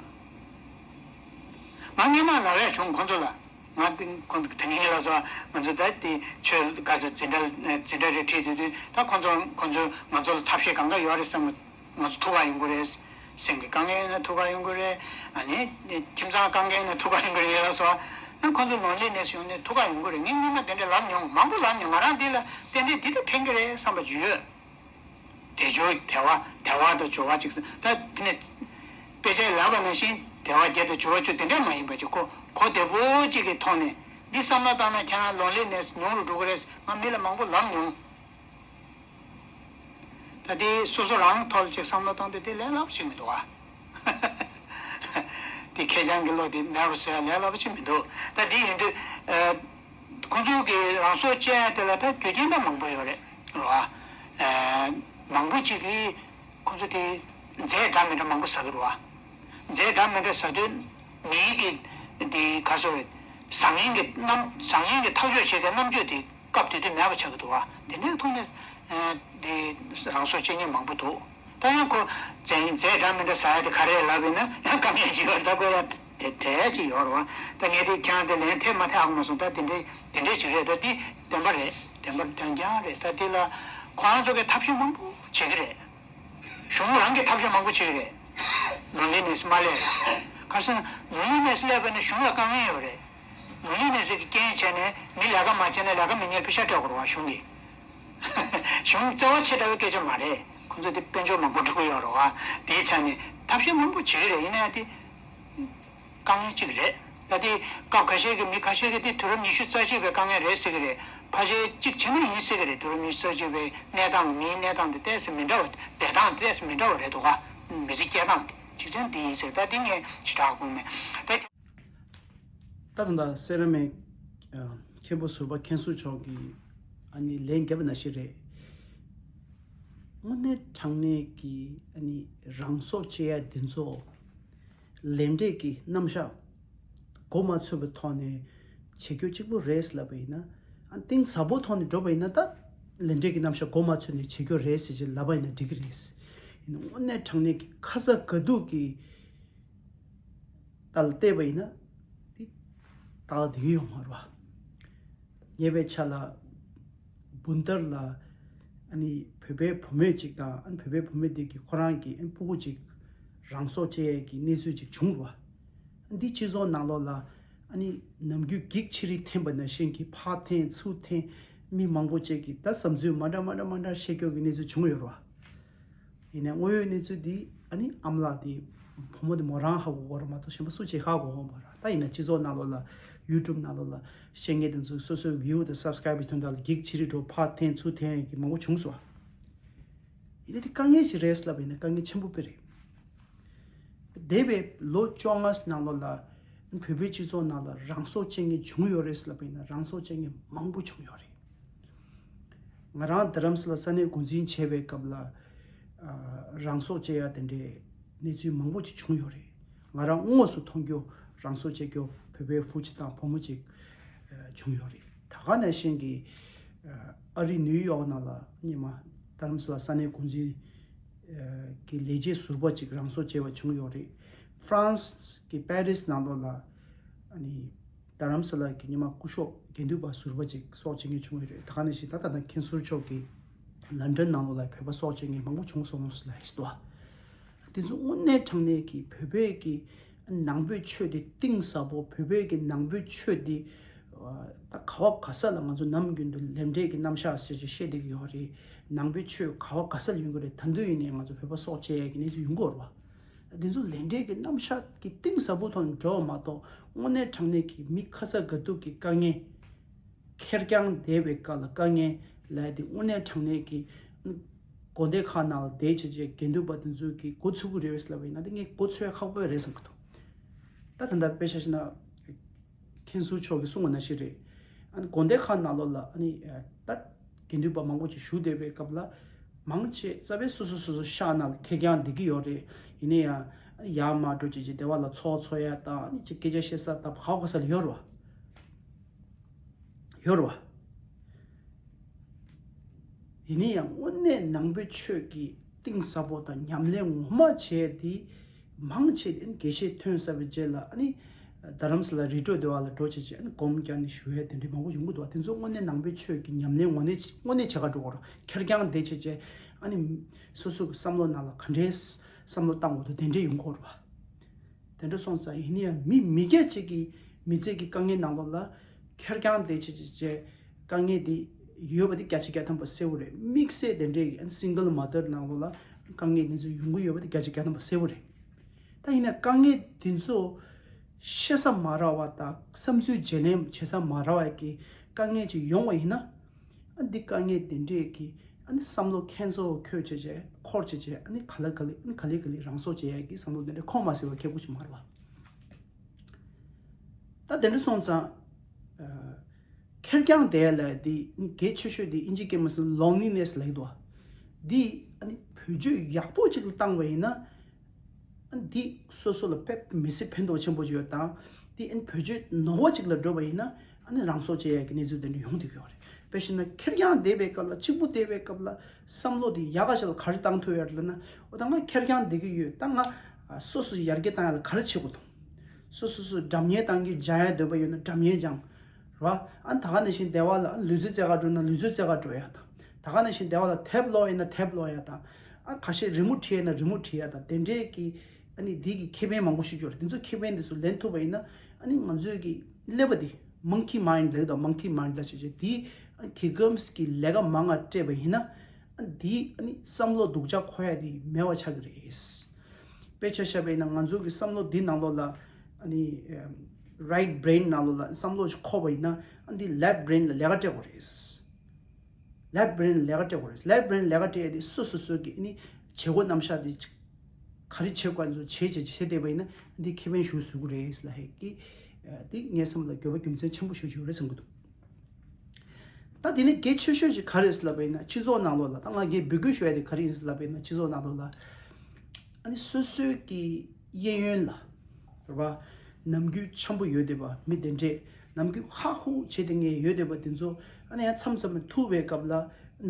ང་སྔོན་མ་ལབ་ཡ་བྱུང་ཁོང་ཚོ་ལ། ང་དེ་ཁོང་ཚོ་དེ་ངེད་ལ་སོ་ང་ཚོ་ད་དེ་ཆོས་དགའ་ཚོད་འཛིན་གྲྭ་འཛིན་གྲྭ་རེ་ཁྲིད་དུས་དུས་ད་ཁོང་ཚོ་ཁོང་ཚོ་ང་ཚོ་ལ་ཐབས་ཤེས་གང་ག་ཡོད་རེད་བསམ་མོ། ང་ཚོ་ཐུག་ག་ཡོང་གི་རེད། སེམས་ཀྱི་དཀའ་ངལ་ཡིན་ན་ཐུག་ག་ཡོང་གི་རེད། ཨ་ནི་ཁྱིམ་ཚང་དཀའ་ངལ་ཡིན་ན་ཐུག་ག་ཡོང་གི་རེད་ལ་སོ། ཨ་ཁོང་ཚོ་ལོན་ལི་ནེ་སི་ཡོང་ནས་ཐུག་ག་ཡོང་གི་རེད། ངས་སྔོན་མ་དེ་འདྲ་ལབ་མྱོང་། མང་པོ་ལབ་མྱོང་། ང་རང་འདི་ལ་རྟེན་འབྲེལ་འདི་ལྟར་ཕན་གི་རེད་བསམ་པ་ཅིག་ཡོད། དལ་འབྱོར་དལ་བ་དལ་བ་དང་འབྱོར་བ་ཅིག་ད་ཕི་ནས་དཔེ་ཆ་ལབ་པ་ནང་བཞིན་དལ་བ་བརྒྱད་དང་འབྱོར་བ་བཅུ་དེ་འདྲ་མ་ཡིན་པ་ཅིག་གོ་གོ་བདེ་པོ་ཅིག་གི་ཐོག་ནས་འདི་བསམ་བློ་བཏང་ན་ཁྱེད་རང་ལོན་ལི་ནེ་སི་ཉུང་རུ་འགྲོ་གི་རེད། ང་མི་ལ་མང་པོ་ལབ་མྱོང་། ད་དེ་སོ་སོ་རང་ཐོག་ལ་ཅིག་བསམ་བློ་བཏང་དུས་དེ་ལས་སླ་པོ་ཞིག་མི་འདུག་ཨ། དེ་ཁེར་རྐྱང་གི་བློ་དེ་མེད་པ་བཟོ་ཡ་ལས་སླ་པོ་ཞིག་མི་འདུག་ད་དེ་ཡིན་དུས་ཨ། ཁོང་ཚོ་གི་རང་སྲོག་བཅད་ཡ་དེ་ལ་ད་རྒྱུ་རྐྱེན་ད་མང་པོ་ཡོད་རེད་རོ། ཨ། མང་པོ་ཅིག་གིས་ཁོང་ཚོ་དེ་རྫས་འདྲ་མི་འདྲ་མང་པོ་ཟ་གི་རོ། རྫས་འདྲ་མི་འདྲ་ཟ་དུས་མིའི་གི་དེ་ག་སོ་བཟང་ངན་གི་རྣམ་བཟང་ངན་གི་ཐག་གཅོད་བྱེད་མཁན་རྣམ་དཔྱོད་དེ་སྐབས་དེ་དུས་མེད་པ་ཆགས་ཀྱི་འདུག་བ། དེ་འདྲའི་ཐོག་ནས་ཨ། དེ་རང་སྲོག་བཅད་མཁན་མང་པོ་འདུག་ད་ཡང་ཁོ་རྫས་རྫས་འདྲ་མི་འདྲ་ཟ་ཡ་དེ་ག་རེ་ལབ་ཡིན་ན་ཡང་དཀའ་ངལ་ཅིག་ཡོད་རེད། ད་ཁོ་ཡ་དེ་འདྲ་ཅིག་ཡོད་རེད་བ། ད་ངས་དེ་ཁྱེད་རང་དེ་ལན་ཐེབས་མ་ཐེབས་ཧ་གོ་མ་སོང་། ད་དེ་འདྲའི་དེ་འདྲའི་ཅིག་རེད། ད་དེ་བདེན་པ་རེད། བདེན་པ་རྐྱང་རྐྱང་རེད། ད་དེ་ལ་ཁོ་རང་ཚོ་གིས་ཐབས་ཤེས་མང་པོ་བྱེད་ཀྱི་རེད། གཞུང་རང་གིས་ཐབས་ཤེས་མང་པོ་བྱེད་ཀྱི་རེད། ལོན་ལི་ནེ་སི་མ་སླེབས་ཡ། ག་རེ་ཟེར་ན་ལོན་ལི་ནེ་སི་སླེབས་པ་ནི་གཞུང་ལ་དཀའ་ངལ་ཡོད་རེད། ལོན་ལི་ནེ་སི་གི་རྐྱེན་བྱས་ནས་མི་ལས་ཀ་མ་བྱས་ན་ལས་ཀ་མི་ཉར་པེ་ཤ་སྤྲད་དགོས་རེད་བ་གཞུང་གིས། གཞུང་བརྩེ་བ་ཆེ་དྲགས་པའི་སྐད་ཆ་མ་རེད། ཁོང་ཚོ་དེ་དཔལ་འབྱོར་མང་པོ་སྒྲུབ་ཀྱི་ཡོད་རེད་བ། དེའི་ཆ་ནས་ཐབས་ཤེས་མང་པོ་བྱེད་ཀྱི་རེད། ཡིན་ན་ཡང་དེ་དཀའ་ངལ་གཅིག་རེད། ད་དེ་སྐབས་ཁ་ཤས་ཀྱི་མི་ཁ་ཤས་ཀྱིས་དེ་དུས་རབས་ཉི་ཤུ་རྩ་གཅིག་པའི་དཀའ་ངལ་རེད་ཟེར་གྱི་རེད། ཕལ་ཆེར་གཅིག་བྱས་ན་ཡིན་ཟེར་གྱི་རེད། དུས་རབས་ཉི་ཤུ་རྩ་གཅིག་པའི་གནས་སྟངས་མིའི་གནས་སྟངས་དེ་ཏོག་ཙམ་མི་འདྲ་བ། བསྡད་སྟངས་དེ་ཏོག་ཙམ་མི་འདྲ་བ་རེད་འདུག་ག་མི་ཚེ་སྐྱེལ་སྟངས་དེ་གཅིག་ཆ་འདི་ཡིན་ཟེར། ད་དེ་ངས་ཞེ་དྲག་དགོངས་མེད། ད་ད་ད་ལྟ་སེ་ར་མེད་མཁན་པོ་ཟུར་པ་མཁན་ཟུར་མཆོག་གིས་ཨ་ནི་ལན་བརྒྱབ་པ་ནང་བཞིན་རེད། དངོས་གནས་དྲང་གནས་ཀྱི་ཨ་ནི་རང་སྲོག་བཅད་ཡ་འདི་ཚོ་ལས་འབྲས་ཀྱི་རྣམ་གཞག་མགོ་མ་ཚོས་པའི་ཐོག་ནས་བྱེད་རྒྱུ་གཅིག་པུ་རེད་ལབ་པ་ཡིན་ན། ཨ་གཏིང་ཟབ་པོ་ཐོག་ནས་འགྲོ་བ་ཡིན་ན་ད་ལས་འབྲས་ཀྱི་རྣམ་གཞག་མགོ་མ་ཚོས་ནས་བྱེད་རྒྱུ་རེད་ཟེར་ཅིག་ལབ་པ་ཡིན་ན་འགྲིག་གི་རེད། ཡིན་ན་དངོས་གནས་དྲང་གནས་ཀྱི་ཁ་ཚ་དགའ་སྡུག་གི་ལྟར་བལྟས་པ་ཡིན་ན་འདི་ཏག་ཏག་བསྡད་ཀྱི་ཡོད་མ་རེད་བ། ཉེ་བའི་ཆར་ལ་སྦུན་ཏར་ལ་ཨ་ནི་བོད་པའི་བུ་མོ་ཅིག་དང་། ཨ་ནི་བོད་པའི་བུ་མོ་དེ་གིས་ཁོ་རང་གི་ཨ་ནི་སྤུ་གུ་ཅིག་རང་སྲོག་བཅད་ཡས་ཀྱི་གནས་ཚུལ་ཅིག་བྱུང་རེད་བ། འདི་སྤྱི་ཚོགས་ནང་ལོགས་ལ་ཨ་ནི་ནམ་རྒྱུན་འགྱིག་ཆུ་རིལ་འཐེན་པ་ནང་བཞིན་གྱི་ཕར་འཐེན་ཚུར་འཐེན། མི་མང་པོ་ཅིག་གིས་ད་བསམ་ཚུལ་མ་འདྲ་མ་འདྲ་མ་འདྲ་བཤད་རྒྱུ་གི་གནས་ཚུལ་བྱུང་ཡོད་རེད་བ། ཡིན་ནའི་དངོས་ཡོད་གནས་ཚུལ་འདི་ཨ་ནི་ཨ་མ་ལགས་དེ་བུ་མོ་དེ་མོ་རང་ཧ་གོ་གོ་རེད་མ་གཏོགས་གཞན་པ་སུ་གཅིག་ཧ་གོ་གོ་མ་རེད། ད་ཡིན་ན་སྤྱི་ཚོགས་ནང་ལོགས་ལ་ཡུ་ཊུབ་ནང་ལོགས་ལ་བཤད་མཁན་དེ་ཚོ་སོ་སོའི་བིའུ་དང་སབ་སི་ཀ་རེབ་གི་དོན་དག་ལ་འགྱིག་ཆུ་རིལ་འདྲ་བོ་ཕར་འཐེན་ཚུར་འཐེན་ཡས་ཀྱི་མང་པོ་བྱུང་སོང་བ། ཡིན་ནའི་དེ་དཀའ་ངལ་ཞིག་རེད་ལབ་པ་ཡིན་ན་དཀའ་ངལ་ཆེན་པོ་དཔེ་རེད། འདས་པའི་ལོ་བཅོ་ལྔ་ནང་ལོགས་ལ་བོད་པའི་སྤྱི་ཚོགས་ནང་ལ་རང་སྲོག་བཅད་མཁན་བྱུང་ཡོད་རེད་ལབ་པ་ཡིན་ན་རང་སྲོག་བཅད་མཁན་མང་པོ་བྱུང་ཡོད་རེད། ང་རང་རྡ་རམ་ས་ལ་ས་གནས་འགོ་འཛིན་བྱས་པའི་སྐབས་ལ་ཨ་རང་སྲོག་བཅད་ཡ་དེ་འདྲའི་གནས་ཚུལ་མང་པོ་ཅིག་བྱུང་ཡོད་རེད། ང་རང་དངོས་སུ་མཐོང་རྒྱུ་རང་སྲོག་བཅད་རྒྱུ་བོད་པའི་བུ་གཅིག་དང་བུ་མོ་གཅིག་ཨ་བྱུང་ཡོད་རེད། ད་ག་ནང་བཞིན་གྱི་ཨ་རི་ནིའུ་ཡོག་ནང་ལ་སྔོན་མ་རྡ་རམ་ས་ལ་ས་གནས་འགོ་འཛིན་ཨ་གི་ལས་བྱེད་ཟུར་པ་ཅིག་རང་སྲོག་བཅད་པ་བྱུང་ཡོད་རེད། ཧྥ་རན་སི་གི་པེ་རིས་ནང་ལོགས་ལ་ཨ་ནི་རྡ་རམ་ས་ལ་གི་སྔོན་མ་སྐུ་ཞབས་དགེ་འདུན་པ་ཟུར་པ་ཅིག་སྲོག་བཅད་མཁན་བྱུང་ཡོད་རེད། ད་ག་ནང་བཞིན་ད་ད་ལྟ་མཁན་ཟུར་མཆོག་གིས་ལན་ཀྲན་ནང་ལོགས་ལ་བོད་པ་སྲོག་བཅད་མཁན་མང་པོ་བྱུང་སོང་ཟེར་ལབ་ཡ་ཞིག་འདུག་དེ་ཚོ་དངོས་གནས་དྲང་གནས་ཀྱི་བོད་པའི་གི་ནང་པའི་ཆོས་དེ་གཏིང་ཟབ་པོ། བོད་པའི་གི་ནང་པའི་ཆོས་དེ་ཨ་ད་ག་བ་ག་ས་ལ་ང་ཚོ་ནམ་རྒྱུན་དུ་ལས་འབྲས་ཀྱི་རྣམ་གཞག་ཟེར་ཅིག་བཤད་བསྡད་ཀྱི་ཡོད་རེད། ནང་པའི་ཆོས་ག་བ་ག་ས་ལ་ཡོང་གི་རེད། ད་དུང་ཡིན་ནའི་ང་ཚོ་བོད་པ་སྲོག་བཅད་ཡས་ཀྱི་གནས་ཚུལ་ཡོང་གི་ཡོད་རེད་བ། འདི་ཚོ་ལས་འབྲས་ཀྱི་རྣམ་གཞག་གི་གཏིང་ཟབ་པོ་ཐོག་ནས་འགྲོ་བ་མ་གཏོགས་དངོས་གནས་དྲང་གནས་ཀྱི་མི་ཁ་ཚ་དགའ་སྡུག་གི་དཀའ་ངལ། ཁེར་རྐྱང་བསྡད་པའི་སྐབས་ལ་དཀའ་ངལ་ལབ་ཡ་དེ་དངོས་གནས་དྲང་གནས་ཀྱི་དགོན་སྡེ་ཁག་ནང་ལ་བསྡད་བྱས་བྱས་དགེ་འདུན་པ་དེ་ཚོ་གིས་འགོ་ཚུགས་ཀྱི་རེད་པས་ལབ་པ་ཡིན་ན་དེ་ངས་འགོ་ཚུགས་ཡ་ཁག་པོ་རེད་བསམ་གྱི་འདུག་ད་ད་ལྟ་དཔེ་ཆ་བཞག་ན། མཁན་ཟུར་མཆོག་གིས་གསུངས་པ་ནང་བཞིན་རེད། ཨ་ནི་དགོན་སྡེ་ཁག་ནང་ལོགས་ལ་ཨ་ནི་ད་དགེ་འདུན་པ་མང་པོ་ཅིག་བཞུགས་བསྡད་པའི་སྐབས་ལ། མང་ཆེ་རྩ་བའི་སོ་སོ་སོ་སོ་ཤག་ནང་ལ་ཁེར་རྐྱང་བསྡད་ཀྱི་ཡོད་རེད། ཡིན་ན་ཡང་ཡར་མར་འགྲོ་བྱས་བྱས་སྡེ་བ་ལ་ཚོགས་འཚོགས་ཡ་དང་ཨ་ནི་ཅིག་སྐད་ཆ་བཤད་ས་དང་ག་བ་ག་ས་ལ་ཡོད་རེད་བ། ཡོད་རེད་བ། དེ་ནས་ཡང་དངོས་གནས་ནང་པའི་ཆོས་ཀྱི་གཏིང་ཟབ་པོ་དང་ཉམས་ལེན་ངོ་མ་བྱས་ཏེ་མང་ཆེ་དེ་དགེ་བཤེས་ཐོན་ཚར་བའི་རྗེས་ལ་ཨ་ནི་རྡ་རམ་ས་ལ་རི་ཁྲོད་སྡེ་བ་ལ་འགྲོ་བྱས་བྱས་ཨ་ནི་སྒོམ་རྒྱག་ནས་བཞུགས་ཡ་དེ་འདྲའི་མང་པོ་ཡོང་གི་འདུག་དེ་ཚོ་དངོས་གནས་ནང་པའི་ཆོས་ཀྱི་ཉམས་ལེན་དངོས་གནས་དངོས་གནས་བྱེད་ག་འགྲོ་གི་རེད། ཁེར་རྐྱང་བསྡད་བྱས་བྱས་ཨ་ནི་སོ་སོ་གི་བསམ་བློ་ནང་ལ་ག་འདྲའི་བསམ་བློ་བཏང་དགོས་འདུག་དེ་འདྲའི་ཡོང་གི་རེད་བ། དེ་འདྲ་སོང་ཙང་ཡིན་ན་ཡང་མི་མི་སྐྱ་གཅིག་གི་མི་ཚེ་གི་དཀའ་ངལ་ནང་ལོགས་ལ་ཁེར་རྐྱང་བསྡད་བྱས་བྱས་བྱས་དཀའ་ངལ་དེ་ཡོད་པ་དེ་བརྒྱ་ཆ་བརྒྱ་ཐམ་པ་གསལ་པོ་རེད། དམིགས་བསལ་དེ་འདྲའི་གི་single mother ནང་ལོགས་ལ་དཀའ་ངལ་དེ་ཚོ་ཡོང་གི་ཡོད་པ་དེ་བརྒྱ་ཆ་བརྒྱ་ཐམ་པ་གསལ་པོ་རེད། ད་ཡིན་ན་དཀའ་ངལ་དེ་ཚོ་བཤད་ས་མ་རག་པ་དང་བསམ་ཚུལ་བརྗེ་ལེན་བྱེད་ས་མ་རག་པའི་གི་དཀའ་ངལ་ཅིག་ཡོང་བ་ཡིན་ན། ཨ་འདི་དཀའ་ངལ་དེ་འདྲས་ཀྱི་ཨ་ནི་བསམ་བློ་ཁྱེད་ཚོ་འཁོར་བྱས་བྱས་འཁོར་བྱས་བྱས་ཨ་ནི་ག་ལེ་ག་ལེ་ཨ་ནི་ག་ལེ་ག་ལེ་རང་སྲོག་བཅད་ཡས་ཀྱི་བསམ་བློ་དེ་འདྲས་འཁོར་མ་སྲིད་པ་ཁེ་པོ་ཅིག་མ་རེད་བ། ད་དེ་འདྲ་སོང་ཙང་ཨ་ཁེར་རྐྱང་བསྡད་ལ་དེ་གལ་ཆེ་ཤོས་དེ་ཨིན་ཇི་སྐད་མ་སོང་loneliness ལབ་ཀྱི་འདུག་བ། འདི་ཨ་ནི་བེད་སྤྱོད་ཡག་པོ་ཅིག་ལ་བཏང་བ་ཡིན་ན། འདི་སོ་སོ་ལ་དཔེ་མི་སྲིད་ཕན་ཐོགས་ཆེན་པོ་ཡོད་དང་། འདི་ཨན་བེད་སྤྱོད་ནོར་བ་ཅིག་ལ་འགྲོ་བ་ཡིན་ན་ཨ་ནི་རང་སྲོག་བཅད་ཡས་ཀྱི་གནས་ཚུལ་དེ་འདྲ་ཡོང་བསྡད་ཀྱི་ཡོད་རེད། དཔེ་བཞག་ན་ཁེར་རྐྱང་བསྡད་པའི་སྐབས་ལ་གཅིག་པུ་བསྡད་པའི་སྐབས་ལ་བསམ་བློ་དེ་ཡག་ག་ཞིག་ལ་ག་རེ་བཏང་ཐུབ་ཡོད་རེད་ལབ་ན། འོ་ད་ང་ཁེར་རྐྱང་བསྡད་ཀྱི་ཡོད། ད་ང་སོ་སོ་ཡར་རྒྱས་བཏང་ཡ་ལ་ག་རེ་བྱེད་དགོས་དང་། སོ་སོ་སོ་འགྲམ་ཉལ་བཏང་གི་སྦྱང་ཡ་འདོད་པ་ཡོད་ན་འགྲམ་ཉལ་སྦྱང་། ར། ཨ་ནི་ད་ག་ནང་བཞིན་སྡེ་བ་ལ་ལུས་རྩལ་རྩེ་ག་འགྲོ་ན་ལུས་རྩལ་རྩེ་ག་འགྲོ་ཡ་དང་། ད་ག་ནང་བཞིན་སྡེ་བ་ལ་དེབ་ཀློག་ཡིན་ན་དེབ་ཀློག་ཡ་དང་། ཨ་ཁ་ཤས་རི་མོ་བྲིས་ཡིན་ན་རི་མོ་བྲིས་ཡ་དང་དེ་འདྲའི་གི་ཨ་ནི་འདི་གི་ཁེ་ཕན་མང་པོ་ཞིག་ཡོད་རེད། དེ་ཚོ་ཁེ་ཕན་དེ་ཚོ་ལེན་ཐུབ་པ་ཡིན་ན་ཨ་ནི་ང་ཚོའི་གི་ཀླད་པ་དེ་monkey mind ལབ་དང་monkey mind ལ་བྱས་བྱས་དེ་ཨ་ནི་དེ་གམ་གི་ལས་ཀ་མང་ང་སྤྲད་པ་ཡིན་ན་ཨ་ནི་དེ་ཨ་ནི་བསམ་བློ་སྡུག་ཅག་འཁོར་ཡ་དེ་མེད་པ་ཆགས་ཀྱི་རེད། དཔེ་ཆ་བཞག་པ་ཡིན་ན་ང་ཚོ་གི་བསམ་བློ་འདི་ནང་ལོགས་ལ་ཨ་ནི་right brain ནང་ལོགས་ལ་བསམ་བློ་ཞིག་འཁོར་བ་ཡིན་ན་ཨ་འདི་left brain ལ་ལས་ཀ་སྤྲད་དགོས་རེད། left brain ལ་ལས་ཀ་སྤྲད་དགོས་རེད། left brain ལ་ལས་ཀ་སྤྲད་ཡ་དེ་སོ་སོ་སོ་གི་ཨ་ནི་བྱེད་སྒོ་རྣམ་གཞག་དེ་ག་རེ་བྱེད་དགོས་ཚོ་བྱེད་བྱེད་བྱེད་བསྡད་པ་ཡིན་ན་ཨ་འདི་ཁེ་ཕན་ཞིག་བཟོ་གི་རེད་ལབ་ཡ་གི་ཨ་འདི་ངའི་བསམ་བློ་ལ་འགྱོད་པ་རྒྱུ་མཚན་ཆེན་པོ་ཞིག་ཡོད་རེད་བསམ་གི་འདུག་ད་དེ་ནི་གལ་ཆེ་ཤོས་ཤིག་ག་རེ་ཟེར་ལབ་པ་ཡིན་ན་སྤྱི་ཚོགས་ནང་ལོགས་ལ་ད་ང་གིས་འབོད་སྐུལ་ཞུ་ཡ་དེ་ག་རེ་ཡིན་ཟེར་ལབ་པ་ཡིན་ན་སྤྱི་ཚོགས་ནང་ལོགས་ལ་ཨ་ནི་སོ་སོའི་གི་གཡས་གཡོན་ལ་རེད་པ། ནམ་རྒྱུན་འཆམ་པོ་ཡོད་བསྡད་པ་མི་དེ་འདྲས་ནམ་རྒྱུན་ཧ་ཧུ་བྱེད་དེ་ངས་ཡོད་བསྡད་པ་དེ་ཚོ་ཨ་ནི་ཡང་མཚམས་མཚམས་ཐུག་པའི་སྐབས་ལ་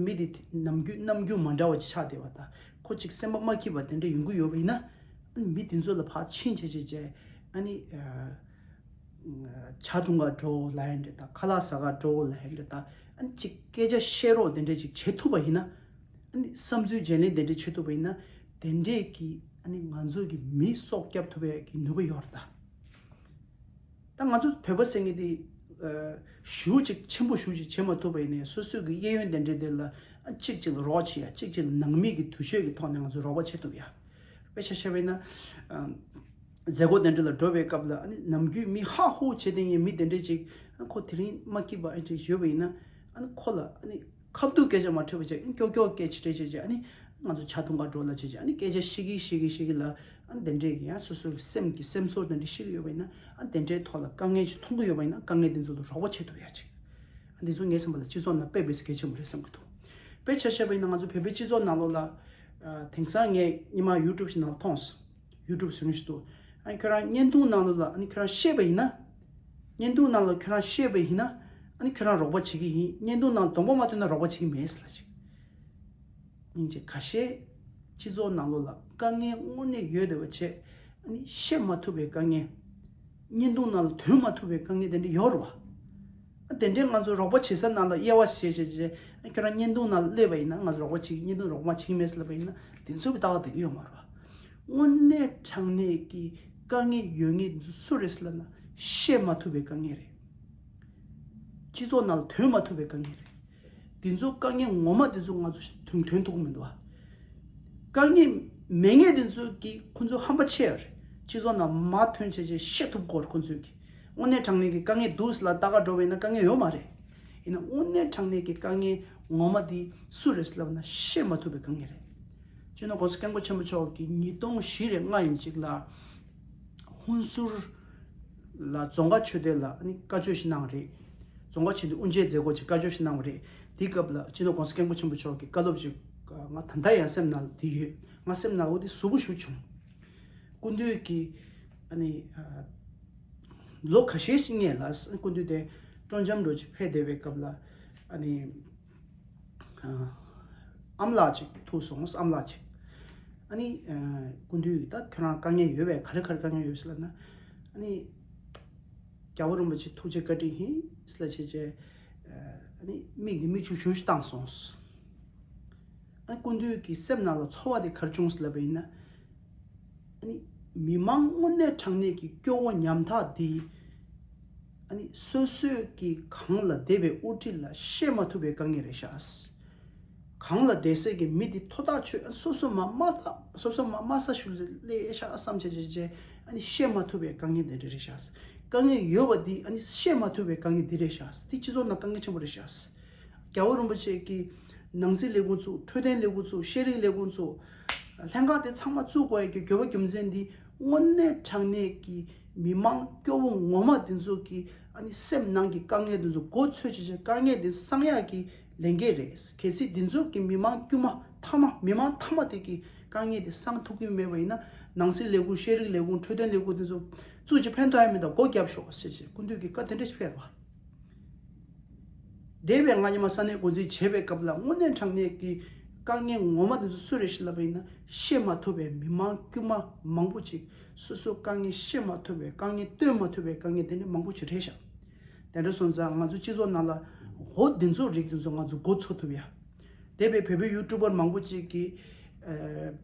མི་དེ་ནམ་རྒྱུན་རྣམ་འགྱུར་མ་འདྲ་བ་ཅིག་ཆགས་བསྡད་པ་དང་ཁོ་ཅིག་སེམས་པ་མ་སྐྱིད་པ་དེ་འདྲས་ཡོང་གི་ཡོད་པ་ཡིན་ན་ཨ་ནི་མི་དེ་ཚོ་ལ་ཕར་ཕྱིན་བྱས་བྱས་བྱས་ཨ་ནི། ཇ་འཐུང་ག་འགྲོ་ལབ་ཡ་འདྲ་དང་ཁ་ལག་ཟ་ག་འགྲོ་ལབ་ཡ་འདྲ་དང་ཨ་ནི་ཅིག་སྐད་ཆ་བཤད་རོགས་དེ་འདྲ་ཅིག་བྱེད་ཐུབ་པ་ཡིན་ན། ཨ་ནི་བསམ་ཚུལ་བརྗེ་ལེན་དེ་འདྲ་བྱེད་ཐུབ་པ་ཡིན་ན་དེ་འདྲས་ཀྱི་ཨ་ནི་ང་ཚོ་གི་མི་སྲོག་སྐྱབས་ཐུབ་པའི་གི་ནུས་པ་ཡོད་རེད་ད། ད་ང་ཚོ་བོད་པ་ཟེར་མཁན་དེ་ཞུ་ཅིག་ཆེན་པོ་ཞུ་ཅིག་བྱེད་མ་ཐུབ་པ་ཡིན་ནའི་སོ་སོའི་གི་གཡས་གཡོན་དེ་འདྲ་དེ་ལ་ཨ་གཅིག་གཅིག་ལ་རོགས་བྱེད་ཡ་གཅིག་གཅིག་ལ་ནང་མི་གི་འདུ་ཤེས་ཀྱི་ཐོག་ནས་ང་ཚོ་རོགས་པ་བྱེད་ཐུབ་ཡ། དཔེ་ཆ་བཞག་པ་ཡིན་ན། མཛད་སྒོ་དེ་འདྲ་ལ་འགྲོ་བའི་སྐབས་ལ་ཨ་ནི་ནམ་རྒྱུན་མི་ཧ་ཧུ་བྱེད་དེ་ངའི་མི་དེ་འདྲས་ཅིག་ཨ་ཁོ་དེ་རིང་མ་སྐྱིད་པ་ཨེ་ཅིག་ཡོད་པ་ཡིན་ན་ཨ་ནི་ཁོ་ལ་ཨ་ནི་ཁ་བསྡུ་སྐད་ཆ་མ་འཕྲོད་པ་བྱས་ཨ་ནི་ཀྱོག་ཀྱོག་སྐད་ཆ་འདྲ་བྱས་བྱས་ཨ་ནི་ང་ཚོ་ཇ་འཐུང་ག་འགྲོ་ལབ་བྱས་བྱས་ཨ་ནི་སྐད་ཆ་བཤད་གི་བཤད་གི་བཤད་གི་ལ་ཨ་ནི་དེ་འདྲས་ཀྱི་ཡང་སོ་སོའི་སེམས་ཀྱི་སེམས་ཚོར་དེ་འདྲ་བཤད་གི་ཡོད་པ་ཡིན་ན་ཨ་ནི་དེ་འདྲའི་ཐོག་ལ་དཀའ་ངལ་ཅིག་མཐོང་གི་ཡོད་པ་ཡིན་ན་དཀའ་ངལ་དེ་ཚོ་ལ་རོགས་པ་བྱེད་ཐུབ་ཡ་ཅིག་ཨ་འདི་ཚོ་ངའི་བསམ་པ་ལ་སྤྱི་ཚོགས་ནང་དཔེ་དཔེ་ཟེར་གལ་ཆེན་པོ་རེད་བསམ་གི་འདུག་དཔེ་ཆ་བཞག་པ་ཡིན་ན་ང་ཚོ་བོད་པའི་སྤྱི་ཚོགས་ནང་ལོགས་ལ་ཨ་དེང་སང་ངས་ཉི་མ་ཡུ་ཊུབ་ཞིག་ནང་ལ་མཐོང་སོང་། ཡུ་ཊུབ་ཟེར་མཁན་ཞིག་འདུག་ཨ་ཁྱོད་རང་བརྙན་ཐུང་ནང་ལོགས་ལ་ཨ་ནི་ཁྱོད་རང་བཤད་པ་ཡིན་ན། བརྙན་ཐུང་ནང་ལ་ཁྱོད་རང་བཤད་པ་ཡིན་ན་ཨ་ནི་ཁྱོད་རང་རོགས་པ་བྱེད་ཀྱི་ཡིན། བརྙན་ཐུང་ནང་གདོང་པ་མ་སྟོན་ན་རོགས་པ་བྱེད་ཀྱི་མེད་ཟེར་ལབ་ཅིག་སྙིང་རྗེ། ཁ་ཤས་སྤྱི་ཚོགས་ནང་ལོགས་ལ་དཀའ་ངལ་དངོས་གནས་ཡོད་བསྡད་པ་བྱས་ཨ་ནི་བཤད་མ་ཐུབ་པའི་དཀའ་ངལ། བརྙན་ཐུང་ནང་ལ་འདོན་མ་ཐུབ་པའི་དཀའ་ངལ་དེ་འདྲ་ཡོད་རེད་བ། ཨ་དེ་འདྲའི་ང་ཚོ་རོགས་པ་བྱེད་ས་ནང་ལ་དབྱེ་བ་བྱས་བྱས་བྱས་ཨ་ཁྱོད་རང་བརྙན་ཐུང་ནང་ལ་སླེབས་པ་ཡིན་ན་ང་ཚོ་རོགས་པ་བྱེད་ཀྱི་བརྙན་ཐུང་རོགས་པ་བྱེད་ཀྱི་མེད་ཟེར་ལབ་པ་ཡིན་ན་དེ་ཚོ་གི་ལྟ་བ་དེ་གི་ཡོད་མ་རེད་བ། དངོས་གནས་དྲང་གནས་ཀྱི་དཀའ་ངལ་ཡོད་མཁན་དེ་ཚོ་སུ་རེད་ཟེར་ལབ་ན་བཤད་མ་ཐུབ་པའི་དཀའ་ངལ་རེད། སྤྱི་ཚོགས་ནང་ལ་འདོན་མ་ཐུབ་པའི་དཀའ་ངལ་རེད། དེ་ཚོ་དཀའ་ངལ་ངོ་མ་དེ་ཚོ་ང་ཚོ་དོན་དོན་ཐུག་མི་འདུག་བ། དཀའ་ངལ་མེད་མཁན་དེ་ཚོ་གིས་ཁོ་ཚོ་ཧམ་པ་ཆེ་ཡ་རེད། སྤྱི་ཚོགས་ནང་མ་ཐོན་བྱས་བྱས་བཤད་ཐུབ་དགོས་རེད་ཁོ་ཚོས་གིས། དངོས་གནས་དྲང་གནས་ཀྱི་དཀའ་ངལ་འདུག་ཟེར་ལ་ལྟ་ག་འགྲོ་བས་ན་དཀའ་ངལ་ཡོད་མ་རེད། ཡིན་ན་དངོས་གནས་དྲང་གནས་ཀྱི་དཀའ་ངལ་ངོ་མ་དེ་སུ་རེད་ཟེར་ལབ་ན་བཤད་མ་ཐུབ་པའི་དཀའ་ངལ་རེད། སྤྱི་ནོར་༸གོང་ས་༸སྐྱབས་མགོན་ཆེན་པོ་མཆོག་གིས་ཉིས་སྟོང་བཞི་རེད་ལྔ་ཡིན་ཅིག་ལ། ཧུན་སུར་ལ་རྫོང་དཀར་ཆོས་སྡེ་ལ་ཨ་ནི་བཀའ་ཆོས་ཤིག་གནང་བ་རེད། རྫོང་དཀར་ཆོས་སྡེ་དབུ་འབྱེད་མཛད་སྒོ་ཅིག་བཀའ་ཆོས་ཤིག་གནང་བ་རེད། དེའི་སྐབས་ལ་སྤྱི་ནོར་༸གོང་ས་༸སྐྱབས་མགོན་ཆེན་པོ་མཆོག་གི་བཀའ་སློབ་ཅིག་ང་ད་ལྟ་ཡང་སེམས་ནང་ལ་དེ་ཡོད། ང་སེམས་ནང་འོ་དེ་ཟུག་པོ་ཞིག་བྱུང་། སྐུ་མདུན་གྱིས་ཨ་ནི་ལོ་ཁ་ཤས་ཤིག་སྔོན་ལ་སྐུ་མདུན་དེ་སྤྲོ་འཆམ་འགྲོ་ཅིག་ཕེབས་བསྡད་པའི་སྐབས་ལ་ཨ་ནི། ཨ་མ་ལགས་ཅིག་ཐུག་སོང་། ཨ་མ་ལགས་ཅིག་ཨ་ནི་སྐུ་མདུན་གྱིས་ད་ཁྱོད་རང་དཀའ་ངལ་ཡོད་པས། ག་རེ་ག་རེ་དཀའ་ངལ་ཡོད་ཟེར་ལབ་ན། ཨ་ནི་རྒྱལ་བ་རིན་པོ་ཆེ་ཐུགས་རྗེ་བཀའ་དྲིན་ཡིན་ཟེར་ལབ་བྱས་བྱས། ཨ་ནི་མིག་འདི་མིག་ཆུ་ཆུ་ཞིག་བཏང་སོང་། ཨ་ནི་སྐུ་མདུན་གྱི་སེམས་ནང་ལ་ཚོར་བ་དེ་ག་རེ་བྱུང་ཟེར་ལབ་པ་ཡིན་ན། ཨ་ནི་མི་མང་དངོས་གནས་དྲང་གནས་ཀྱི་སྐྱོ་བོ་ཉམ་ཐག་འདི། ཨ་ནི་སོ་སོས་ཀྱི་གང་ལ་བསྡད་པའི་དབུ་ཁྲིད་ལ་བཤད་མ་ཐུབ་པའི་དཀའ་ངལ་རེད་ཤག་གང་ལ་བསྡད་སའི་གི་མི་འདི་ཐོག་ཐག་ཆོད། ཨ་སོ་སོ་མ་མ་ཐག་སོ་སོ་མ་མ་ས་ཞུ་ལས་ཤག་བསམ་བྱས་བྱས་བྱས། ཨ་ནི་བཤད་མ་ཐུབ་པའི་དཀའ་ངལ་དེ་འདྲ་རེད་ཤག་དཀའ་ངལ་ཡོད་པ་འདི་ཨ་ནི་བཤད་མ་ཐུབ་པའི་དཀའ་ངལ་འདི་རེད་ཤག་འདི་སྤྱི་ཚོགས་ནང་དཀའ་ངལ་ཆེན་པོ་རེད་ཤག་རྒྱལ་བ་རིན་པོ་ཆེ་གིས་ནང་སྲིད་ལས་ཁུངས་བཙུགས། འཕྲོད་བསྟེན་ལས་ཁུངས་བཙུགས། ཤེས་རིག་ལས་ཁུངས་བཙུགས། ལྷན་ཁག་དེ་ཚང་མ་བཙུགས་དགོས་ཡ་གི་དགོས་པ་རྒྱུ་མཚན་འདི། དངོས་གནས་དྲང་གནས་ཀྱི་མི་མང་སྐྱོ་བོ་ངོ་མ་འདི་ཚོ་གི་ཨ་ནི་སེམས་ནང་གི་དཀའ་ངལ་འདི་ཚོ་མགོ་ཚོས་བྱས་བྱས། དཀའ་ངལ་འདི་སངས་ཡག་གི་ལས་འགན་རེད། གལ་སྲིད་འདི་ཚོ་གི་མི་མང་དཀྱུས་མ་མཐའ་མ། མི་མང་མཐའ་མ་དེ་གི་དཀའ་ངལ་དེ་སངས་ཐུབ་ཀྱི་མེད་པ་ཡིན་ན། ནང་སྲིད་ལས་ཁུངས། ཤེས་རིག་ལས་ཁུངས། འཕྲོད་བསྟེན་ལས་ཁུངས་དེ་ཚོ་བཙུགས་བྱས་ཕན་ཐོགས་ཡ་མེད། ད་སྒོ་བརྒྱབ་ཤོག་ཟེར་བྱས་སྐུ་མདུན་གྱིས་བཀའ་དེ་འདྲ་ཞིག་ཕེབས་པ། འདས་པའི་སྔ་ཉི་མ་ས་གནས་འགོ་འཛིན་བྱེད་པའི་སྐབས་ལ་དངོས་གནས་དྲང་གནས་ཀྱི་དཀའ་ངལ་ངོ་མ་དེ་ཚོ་སུ་རེད་ཞེས་ལབ་པ་ཡིན་ན། བཤད་མ་ཐུབ་པའི་མི་མང་དཀྱུས་མ་མང་པོ་ཅིག་སོ་སོའི་དཀའ་ངལ་བཤད་མ་ཐུབ་པའི་དཀའ་ངལ། སྟོན་མ་ཐུབ་པའི་དཀའ་ངལ་དེ་འདྲ་མང་པོ་ཅིག་རེད་ཤག་དེ་འདྲ་སོང་ཙང་ང་ཚོ་སྤྱི་ཚོགས་ནང་ལ་འོ་འདི་ཚོ་རིགས་དེ་ཚོ་ང་ཚོ་མགོ་ཚོས་ཐུབ་ཡ། འདས་པའི་བོད་པའི་ཡུ་ཊུབ་པར་མང་པོ་ཅིག་གིས། ཨ།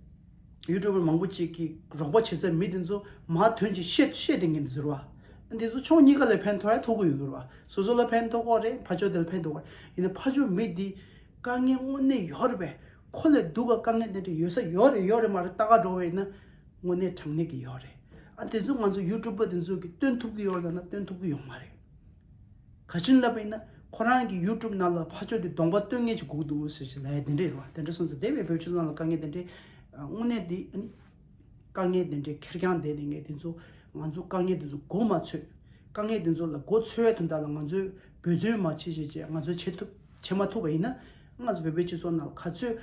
ཡུ་ཊུབ་པར་མང་པོ་ཅིག་གིས་རོགས་པ་བྱེད་སའི་མི་དེ་ཚོ་མར་ཐོན་བྱས་བཤད་བཤད་བསྡད་མཁན་དེ་ཚོ་རེད་པ། འདི་ཚོ་ཕྱོགས་གཉིས་ཀ་ལ་ཕན་ཐོགས་ཡ་ཐོགས་ཀྱི་ཡོད་རེད་པ། སོ་སོ་ལ་ཕན་ཐོགས་ཀྱི་རེད། ཕར་ཕྱོགས་དེ་ལ་ཕན་ཐོགས་ཀྱི་རེད། ཡིན་ན་ཕར་ཕྱོགས་མི་འདི་དཀའ་ངལ་དངོས་གནས་ཡོད་རེད་པས། ཁོ་ལས་སྡུག་ག་དཀའ་ངལ་དེ་འདྲ་ཡོད་ས་ཡོད་རེད་ཡོད་རེད་མ་རེད་ལྟ་ག་འགྲོ་བ་ཡིན་ན། དངོས་གནས་དྲང་གནས་ཀྱི་ཡོད་རེད། ཨ། དེ་ཚོ་ང་ཚོ་ཡུ་ཊུབ་པ་དེ་ཚོ་གིས་སྟོན་ཐུབ་ཀྱི་ཡོད་རེད་ལབ་ན་སྟོན་ཐུབ་ཀྱི་ཡོད་མ་རེད། ག་ཅི་ལབ་པ་ཡིན་ན། ཁོ་རང་གི་ཡུ་ཊུབ་ནང་ལ་ཕར་ཕྱོགས་དེ་གདོང་པ་སྟོན་མཁན་ཅིག་དགོས་འདུག་ཟེར་བྱས་ལབ་ཡ་དེ་འདྲས་རེད་པ། དེ་འདྲ་སོང་ཙང་འདས་པའི་བོད་སྤྱི་ཚོགས་ནང་ལ་དཀའ་ངལ་དེ་འདྲས། ཨ། དངོས་གནས་དེ། ཨ་ནི་དཀའ་ངལ་དེ་འདྲས་ཁེར་རྐྱང་བསྡད་བསྡད་མཁན་དེ་ཚོ། ང་ཚོ་དཀའ་ངལ་དེ་ཚོ་མགོ་མ་ཚོས། དཀའ་ངལ་དེ་ཚོ་ལ་མགོ་ཚོས་པའི་དོན་དག་ལ་ང་ཚོས་འབད་བརྩོན་མ་བྱེད་བྱས་བྱས་ང་ཚོས་བྱེད་ཐུབ། བྱེད་མ་ཐུབ་པ་ཡིན་ན། ང་ཚོ་བོད་པའི་སྤྱི་ཚོགས་ནང་ལ་ག་ཚོད་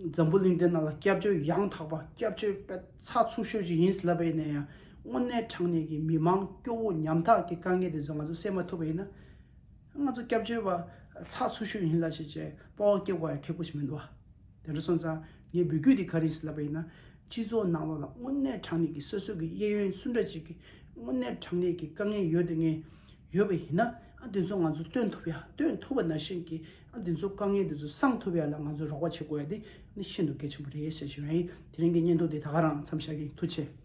འཛམ་བུ་གླིང་འདི་ནང་ལ་སྐྱབས་བཅོལ་ཡང་དག་པ། སྐྱབས་བཅོལ་དཔེ་ཚགས་ཚུད་ཤོས་ཅིག་ཡིན་ལབ་པ་ཡིན་ན་ཡང་། དངོས་གནས་དྲང་གནས་ཀྱི་མི་མང་སྐྱོ་བོ་ཉམ་ཐག་གི་དཀའ་ངལ་དེ་ཚོ་ང་ཚོ་སེལ་མ་ཐུབ་པ་ཡིན་ན། ང་ཚོ་སྐྱབས་བཅོལ་བ་ཚགས་ཚུད་ཤོས་ཡིན་ལབ་བྱས་བྱས་སྤོབས་པ་སྐྱེ་དགོས་ཡ་ཁག་པོ་ཞིག་མི་འདུག་པ། དེ་འདྲ་སོང་ཙང་ངའི་འབོད་སྐུལ་འདི་ག་རེ་ཡིན་ལབ་པ་ཡིན་ན། སྤྱི་ཚོགས་ནང་ལོགས་ལ་དངོས་གནས་དྲང་གནས་ཀྱི་སོ་སོ་གི་གཡས་གཡོན་སུ་འདྲ་ཅིག་གི་དངོས་གནས་དྲང་གནས་ཀྱི་དཀའ་ངལ་ཡོད་དེ་ངས་ཡོད་པ་ཡིན་ན། ཨ། འདི་ཚོ་ང་ཚོ་སྟོན་ཐུབ་ཡ། སྟོན་ཐུབ་པ་ནང་བཞིན་གྱི། ཨ། འདི་ཚོ་དཀའ་ངལ་འདི་ཚོ་སངས་ཐུབ་ཡ་ལ་ང་ཚོ་རོགས་པ་བྱེད་དགོས་ཡ་འདི་ནི་ཤིན་ཏུ་གལ་ཆེན་པོ་རེད་ཟེར་ཞུ་ཡ་ཡིན། དེ་རིང་གི་བརྙན་ཐུང་འདི་ད་ག་རང་མཚམས་བཞག་གི་ཡིན། ཐུགས་རྗེ་ཆེ།